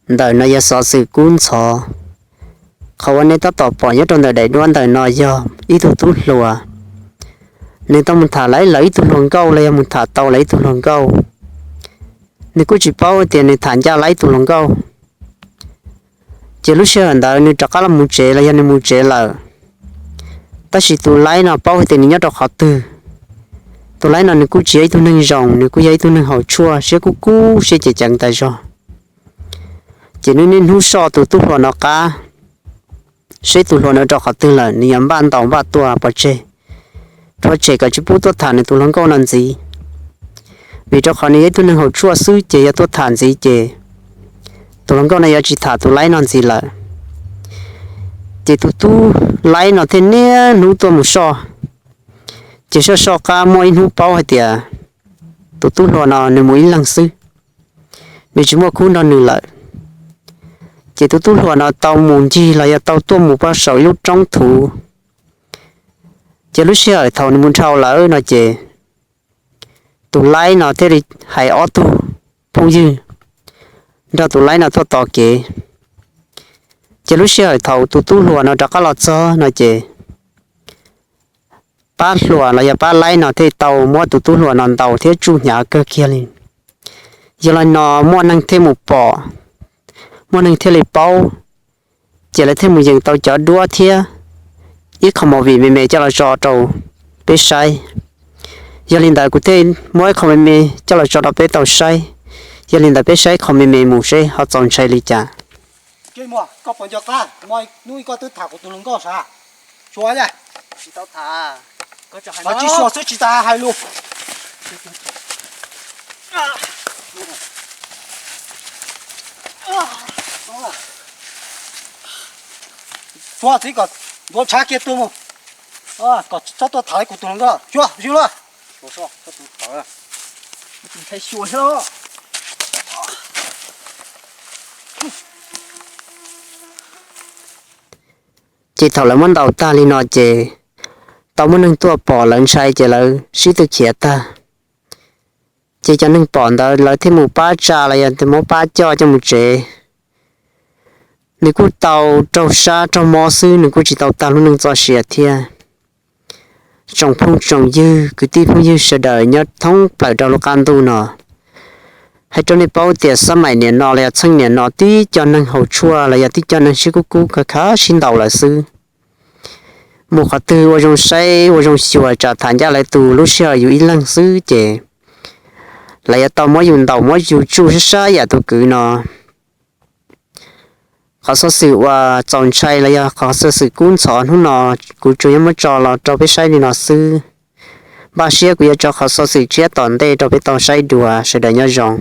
Ntawm no yog xov xwm kub ntxhov. Qhov uas nej tab tom pom nyob rau ntawm daim duab ntawm no yog ib tug tub hluas, nws tau mus tham lawv ib tug hluas nkauj los yog mus tham tau lawv ib tug hluas nkauj. Nws kuj tsis paub tias nws tham ncaj lawv ib tug hluas nkauj. Ces lub sij hawm ntawd nws rov qab los mus tsev los yog nws mus tsev lawm, tab sis tus laib no paub hais tias nws nyob rau qhov twg. Tus laib no nws kuj tsis yog ib tug neeg zoo, nws kuj yog ib tug neeg haus tshuaj siab kub kub siab ceev ceev tas zog. Ces nws niaj hnub soj tus tub hluas no qab, seb tus hluas no rau qhov twg lawm, nws yuav npaj ntaus npaj tua pov tseg, rhuav tshem kom tsis pub tuaj tham nws tus hluas nkauj no ntxiv. Vim rau qhov nws yog ib tug neeg haus tshuaj xwb ces yog tuaj tham ntxiv ces tus hluas nkauj no yuav tsis tham tus laib no ntxiv lawm. Ces tus tub laib no thiaj niaj hnub tuaj mus soj. Ces soj soj qab muaj ib hnub paub hais tias tus tub hluas no nws mus ib leeg xwb, nws tsis muaj khub nrog nws lawm. Ces tus tub hluas no tau mus ncig los yog tau tuaj mus pog saum ib lub roob thuv. Ces lub sij hawm thaum nws mus dhau lawm no ces tus laib no thiaj li hais ob tug phooj ywg nrog tus laib no tuaj tos kev. Ces lub sij hawm thaum tus tub hluas no rov qab los txog no ces pab hluas los yog pab laib no thiaj tau muab tus tub hluas no ntaus thiab tsuj hnyav kawg kiag li. Yog li no muaj neeg thiaj mus pom, muaj neeg thiaj li paub, ces lawv thiaj mus yeem tau cov duab thiab ib qho movie me me coj los tso rau peb saib. Yog li ntawd kuv thiaj muab ib qho me me coj los tso rau peb tau saib. Yog li ntawd peb saib qho me me mus seb ho txaus ntshai li cas. Koj puas nco qab hnub koj twb tham kuv tus hluas nkauj sav? Suav, tsis suav xwb tsis tas hais lus. Suav txiv kom ntuav tshav kiag tuaj mus, kom txhob tuaj tham kuv tus hluas nkauj. Suav, ywg lawm. Ces thaum lawv muab ntaus tag li no ces tau muaj neeg tuaj pom lawv ntshai ces lawv sib tw khiav tag. Ces cov neeg pom ntawd lawv thiaj mus pab tsa los yog muab pab coj coj mus tsev. Nws kuj tau raug sab raug mob xwb, nws kuj tsis tau tag lub neej txoj sia thiab. Tsoom phooj tsoom ywg kwv tij phooj ywg sawv daws nyob thoob plaws rau lub qab ntuj no, hais rau nej paub tias xab maim niam no los yog txheej niam no tib co neeg haus tshuaj los yog tib co neeg siab kub kub khav khav sib ntaus lawm xwb. Mus qhov twg ua zoo saib ua zoo xyuas tsam tham ncaj lawv tus, lub sij hawm yus ib leeg xwb ces lawv yuav tau muab yus ntaus muab yus tsuj sab sab yam tus kwv no. Qhov xov xwm uas txaus ntshai los yog qhov xov xwm kub ntxhov hnub no kuv tsuas yuav muab tso los rau peb saib li no xwb. Npaj siab kuv yuav tso qhov xov xwm tshiab tom ntej rau peb tau saib dua, sawv daws nyob zoo.